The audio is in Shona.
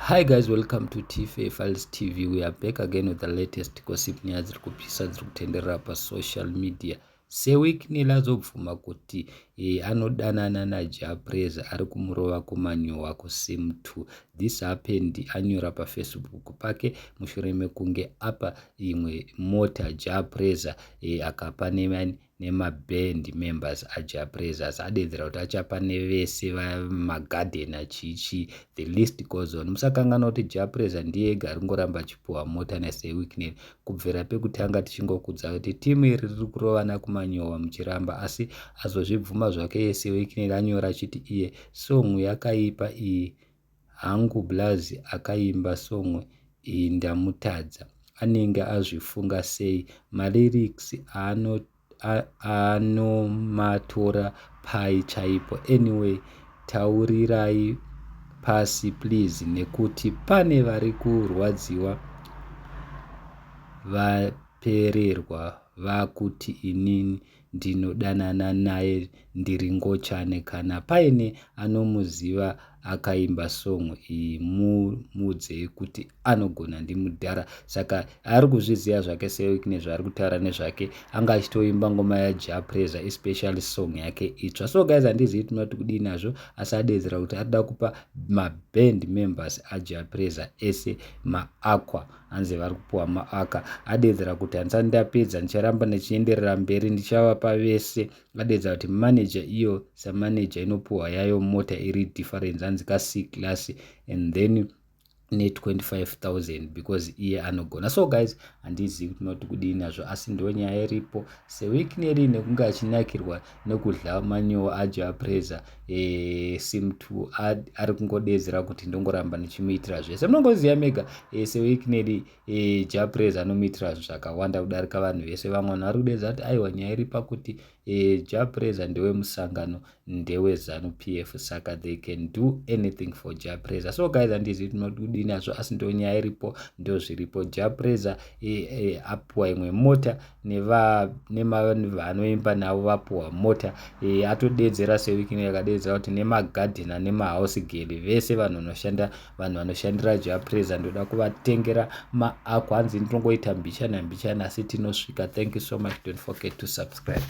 Hi guys, welcome to TFA Files TV. We are back again with the latest gossip, nyaya dziri kupisa dziri kutenderera pasocial media. Sir Wicknell azobvuma kuti anodanana naJah Prayzah, ari kumurova kumanyowa kuSim 2. This happened, anyora paFacebook pake mushure mekunge apa imwe mota Jah Prayzah, akapa nemaband members aJah Prayzah. Adedzera kuti achapa nevese vamagadhena chichi, the list goes on. Musakanganwa kuti Jah Prayzah ndiye ega ari kungoramba achipiwa mota naSir Wicknell kubvira pekutanga. Tichingokudza kuti timu iri riri kurovana kumanyowa muchiramba, asi azozvibvuma zvake Sir Wicknell. Anyora achiti iye, "Song yakaipa iyi hangu blazi, akaimba song iyi ndamutadza, anenge azvifunga sei? Malyrics anomatora pai chaipo? Anyway, taurirai pasi please, nekuti pane vari kurwadziwa, vapererwa, vakuti inini ndinodanana naye ndiri ngochane. Kana paine anomuziva akaimba song iyi, mumuudzei kuti anogona, ndimudhara." Saka ari kuzviziva zvake Sir Wicknell zvaari kutaura nezvake. Anga achitoimba ngoma yaJah Prayzah, especially song yake itsva. So guys, handizivi tinoti kudii nazvo, asi adedzera kuti arida kupa maband members aJah Prayzah ese maAqua, hanzi vari kupiwa maAqua. Adedzera kuti handisati ndapedza, ndicharamba ndichienderera mberi, ndichavapa vese. Adedza kuti manager iyo samanager inopiwa yayo mota iri difference, hanzi ka C class, and then ne25 000 because iye anogona. So guys, handizivi kuti tinoti kudii nazvo, asi ndo nyaya iripo. Sir Wicknell, nekunge achinakirwa nekudya manyowa aJah Prayzah, Sim 2, ari kungodedzera kuti ndongoramba ndichimuitira zvese. Munongoziva mega, Sir Wicknell, Jah Prayzah anomuitira zvakawanda kudarika vanhu vese. Vamwe vanhu vari kudedza kuti aiwa, nyaya iri pakuti Jah Prayzah ndewemusangano, ndeweZANU PF, saka they can do anything for Jah Prayzah. So guys, handizivi tinoti kudii nazvo, asi ndo nyaya iripo, ndo zviripo. Jah Prayzah apuwa imwe mota nevanoimba navo, vapuwa mota. Atodedzera Sir Wicknell, akadedzera kuti nemagadhena nemahouse girl vese, vanhu vanoshanda, vanhu vanoshandira Jah Prayzah, ndoda kuvatengera maAqua. Hanzi ndinongoita mbichana mbichana, asi tinosvika. Thank you so much, don't forget to subscribe.